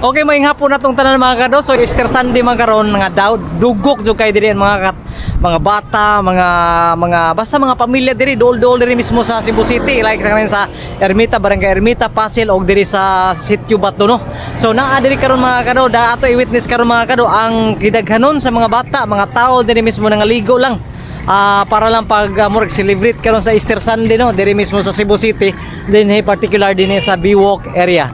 Okay, may hapon na tong tanan, mga kado. So Easter Sunday man karon nga daw dugok jud kay diri ang mga mga bata, mga basta mga pamilya diri, dol-dol diri mismo sa Cebu City, like sa kanin sa Ermita, Barangay Ermita, Pasil og diri sa Sitio Bato, no. So naa diri karon, mga kado, da ato i-witness karon, mga kado, ang gidaghanon sa mga bata, mga tao diri mismo nangaligo lang. Para lang pag murag celebrate karon sa Easter Sunday, no, diri mismo sa Cebu City, din particular din sa Biwok area.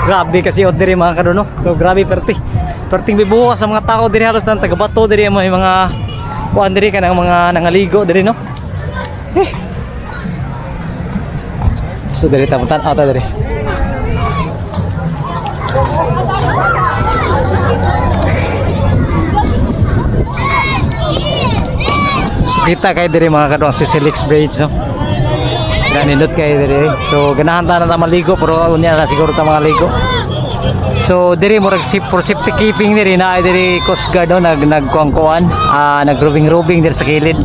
Grabe kasi od diri, mga kado, no. So grabe perti. Perting bibuha sa mga tao diri, halos nang taga-Bato diri may mga kuan diri kanang mga nangaligo diri, no. Eh. So diri ta tan ata diri. So kita kay diri, mga kado, ang Sisilix Bridge, no. Ganindot kay diri. So ganahan ta na ta maligo pero unya na siguro ta mga ligo. So diri murag for safety keeping diri na ay diri Coast Guard, no, nagkuan-kuan, nag-roving-roving diri sa kilid.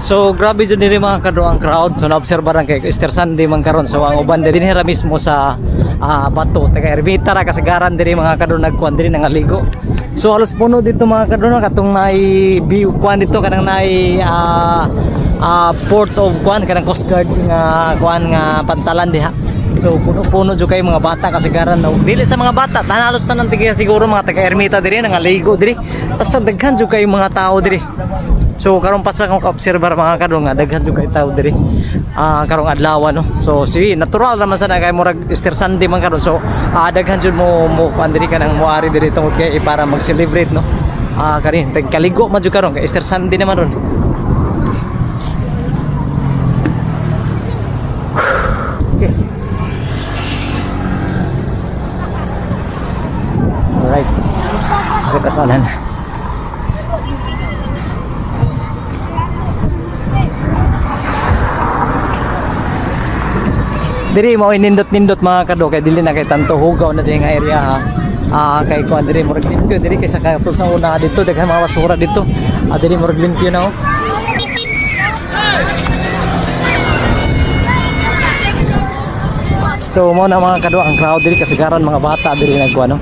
So grabe jud diri, mga kado, ang crowd. So naobserba kay Easter Sunday man karon. So ang uban diri mismo sa bato. Taga Ermita ra kasagaran diri, mga kado, nagkuan diri, nangaligo. So halos puno dito, mga kado, no, katong naay view kuan dito, kanang naay port of kuan, kanang Coast Guard nga kuan nga pantalan diha. So puno-puno jud kay mga bata kasagaran, no. Dili sa mga bata, tanan, halos tanan tiga siguro mga taga Ermita diri nangaligo diri. Basta daghan jud kay mga tao diri. So karon pa sa akong ka-obserbar, mga kado, nga daghan jud kay tao diri. Karong adlaw, no. So sige, natural naman sa na kay murag Easter Sunday man karon. So daghan jud mo kuan diri, kanang moari diri tungod kay para mag-celebrate, no. Karin tagkaligo man jud karon kay Easter Sunday naman ron. Okay. Alright. Okay, kasalan. Diri mao nindot-nindot, mga kado, kay dili na kay tanto hugaw na diri nga area ha. Kay kuan diri, murag limpyo diri kaysa kato sa una dito, daghan mga basura dito. Diri murag limpyo na oh. So mao na, mga kado, ang crowd diri kasagaran mga bata diri nagkuan, no.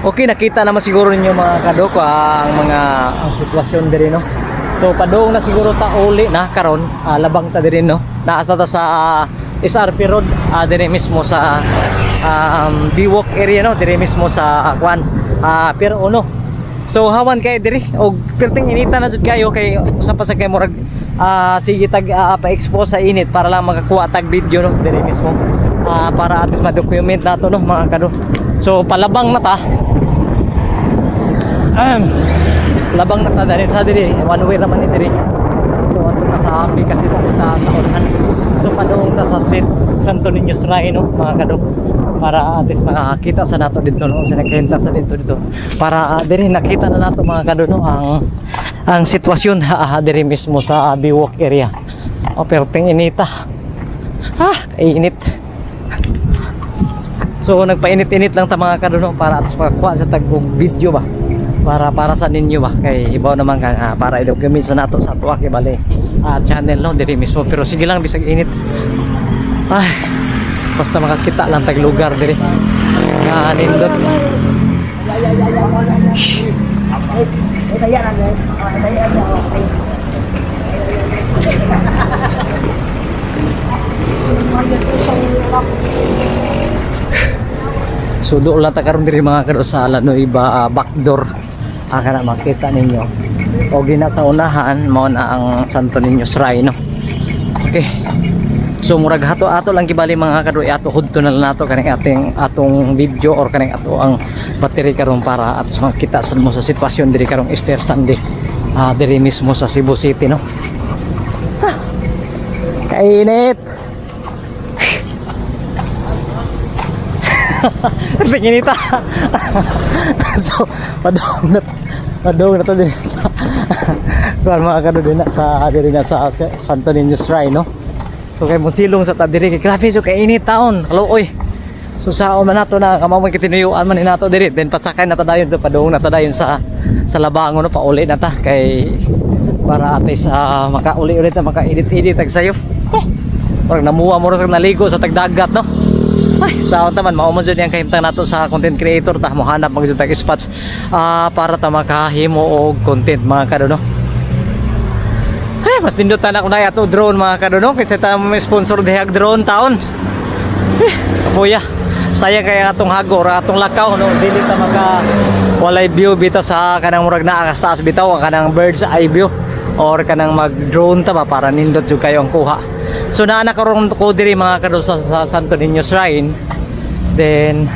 Okay, nakita naman siguro ninyo, mga kado ko, ang sitwasyon diri, no. So padung na siguro ta uli na karon, labang ta diri, no. Naasa ta sa SRP Road, diri mismo sa Biwok area, no, diri mismo sa kwan, Pier Uno. So hawan kay diri og perting inita na jud kayo kay usa pa sa kay murag sige tag pa-expose sa init para lang makakuha tag video, no, diri mismo. Para at least ma-document nato, no, mga kado. So palabang na ta. Labang na ta diri sa diri, one way naman ni diri. So ato na sa Happy kasi sa unahan. So padung ta sa Santo Niño Shrine, no, mga kado. Para at least makakita sa nato dito, no, sa nagkahimta sa dito dito. Para diri nakita na nato, mga kado, no, ang sitwasyon diri mismo sa Biwok area. O perting inita. Ha, kainit. So nagpainit-init lang ta, mga kado, no, para at least makakuha sa tag og video ba. Para sa ninyo ba kay hibaw naman kang para i-document sa nato sa tuwa kay bale channel, no, diri mismo, pero sige lang bisag init. Ay, basta makakita lang tag lugar diri nga nindot. So doon lang ta karon diri, mga kado, sa Lanoy ba backdoor kana makita ninyo. O gina sa unahan mao na ang Santo Niño Shrine, no. Okay. So murag hato ato lang kibali, mga kado, ato hudto na lang nato kaning ating atong video or kaning ato ang battery karon para at makita sad mo sa sitwasyon diri karong Easter Sunday. Diri mismo sa Cebu City, no. Ha! Kainit. Tinginita. So, padung na to din sa kuan, mga kado, din na sa diri na sa Santo Niño Shrine, no. So kay mosilong sa ta diri kay grabe so kainit taon. Kaluoy. So sa man nato na kamo man kitinuyuan man ni nato diri, then pasakay na ta dayon to, padung na ta dayon sa Labangon, no, pauli na ta kay para ate sa makauli ulit na maka-edit-edit tag sayo. Oh, parang namuha mo ra sa naligo sa tagdagat, no. Ay, sa taman mao man jud ang kahimtang nato sa content creator ta, mohanap man jud tag spots para ta makahimo og content, mga kado, no. Ay, mas nindot na ako na ato drone, mga kado, no, kaysa ta may sponsor dihag drone taon. Eh, kapuya. Sayang kaya atong hago or atong lakaw, no, dili ta maka walay view bitaw sa kanang murag naa kas taas bitaw, ang kanang bird's eye view or kanang mag drone ta ba para nindot jud kayo ang kuha. So naa na karon ko diri, mga kado, sa Santo Niño Shrine. Then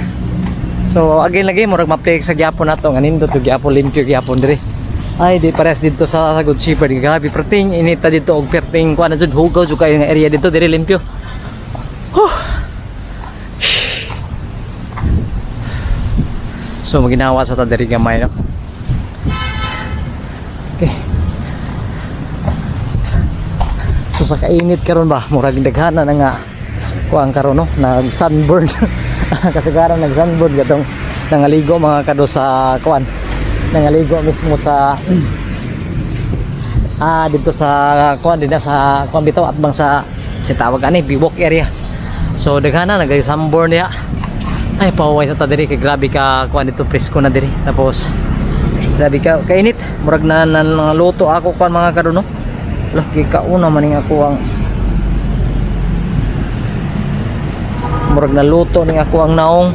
so again lagi murag ma-flex sa gyapon nato nga nindot jud gyapon, limpyo gyapon diri. Ay, di parehas dito sa Good Shepherd. Grabe, perting inita dito og perting kuan na jud, hugaw jud kayo nga area dito, diri limpyo. Huh. So maginawa sa ta diri gamay, no. Okay. So sa kainit karon ba, murag daghana na nga kuang karon, no, nag sunburn. Kasagaran nag sunburn katong nangaligo, mga kado, sa kuan. Nangaligo mismo sa Dito sa kuan din sa kuan bitaw atbang sa sa tawag ani Biwok area. So daghana nagay sunburn diha. Ay, pahuway sa ta diri kay grabe ka kuan dito, presko na diri. Tapos grabe ka kainit, murag na luto ako kuan, mga kado, no. Lah, gikauna man ning ako ang murag na luto ning ako ang naong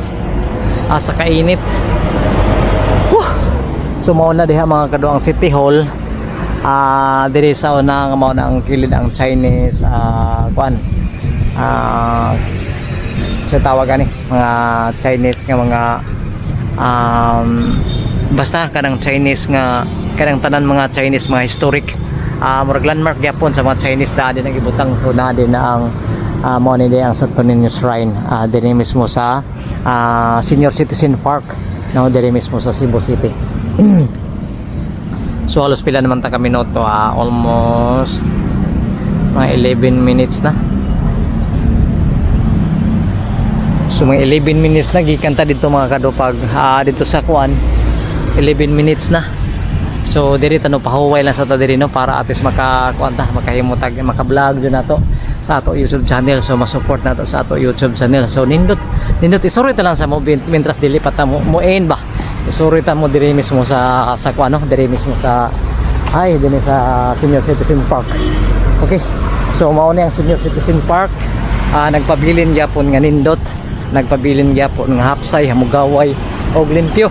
asa kainit. Whew! So mao na diha, mga kado, ang City Hall. Diri sa una nga mao na ang kilid ang Chinese kuan. Sa tawag ani mga Chinese nga mga basta kanang Chinese nga kanang tanan mga Chinese, mga historic murag landmark gyapon sa mga Chinese da din ang ibutang. So na din na ang mao ni ang Santo Niño Shrine dinhi mismo sa Senior Citizen Park, no, diri mismo sa Cebu City. So halos pila naman ta ka minuto? Almost mga 11 minutes na. So mga 11 minutes na gikan ta dito, mga kado, pag dito sa kuan, 11 minutes na. So diri ta, no, pahuway lang sa ta diri, no, para at least maka kuan ta, makahimo tag maka-vlog jud nato sa ato YouTube channel. So ma-support nato sa ato YouTube channel. So nindot nindot, isuroy ta lang sa mo mientras dili pa ta mo end ba. Isuroy ta mo diri mismo sa kuan, no, diri mismo sa ay dinhi sa Senior Citizen Park. Okay. So mao ni ang Senior Citizen Park. Nagpabilin gyapon nga nindot, nagpabilin gyapon nga hapsay, hamugaway og limpyo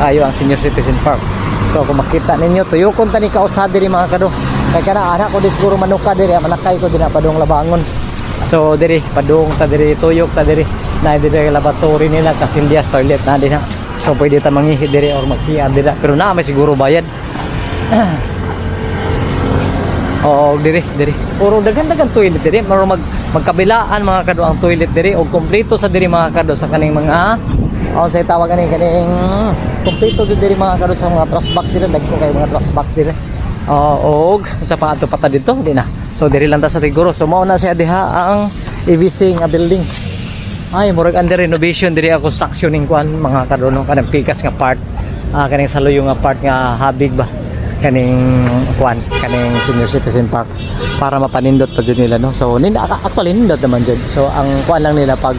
kayo ang Senior Citizen Park. So kung makita ninyo, tuyokon ta ni kausa diri, mga kado. Kay kana ana ko di siguro manuka diri, manakay ko dinha padung Labangon. So diri padung ta diri, tuyok ta diri. Na diri lavatory nila, kasildas, toilet na din ha. So pwede ta mangihi diri or mag-CR diri, pero na may siguro bayad. Oo, diri, diri. Puro daghan-daghan toilet diri. Maro magkabilaan, mga kado, ang toilet diri og kompleto sa diri, mga kado, sa kaning mga oh sa tawag ani kaning kompleto jud diri, mga kado, sa mga trash box diri, dagko kay mga trash box diri. Oh, og sa pa ato pata dito, di na. So diri lang ta sa siguro. So mao na siya diha ang EBC nga building. Ay, murag under renovation diri ang construction ning kuan, mga kado, no, kanang pikas nga part. Kaning saluyo nga part nga habig ba, kaning kuan, kaning Senior Citizen Park, para mapanindot pa jud nila, no. So actually nindot naman jud. So ang kuan lang nila, pag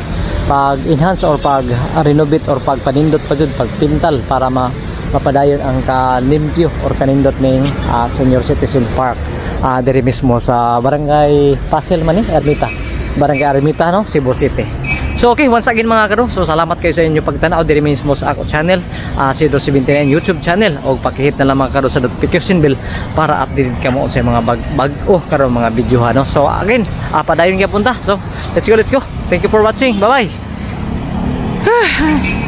enhance or pag renovate or pag panindot pa jud, pag pintal, para mapadayon ang kalimpyo or kanindot ning Senior Citizen Park diri mismo sa Barangay Pasil man ni Ermita, Barangay Ermita, no, Cebu City. So okay, once again, mga kado, so salamat kayo sa inyo pagtanaw diri mismo sa ako channel, Sidro 79 YouTube channel, og pakihit na lang, mga kado, sa notification bell para updated ka mo sa mga bag-o karon mga video ha, no. So again, padayon gyapon ta. So let's go, let's go. Thank you for watching. Bye bye.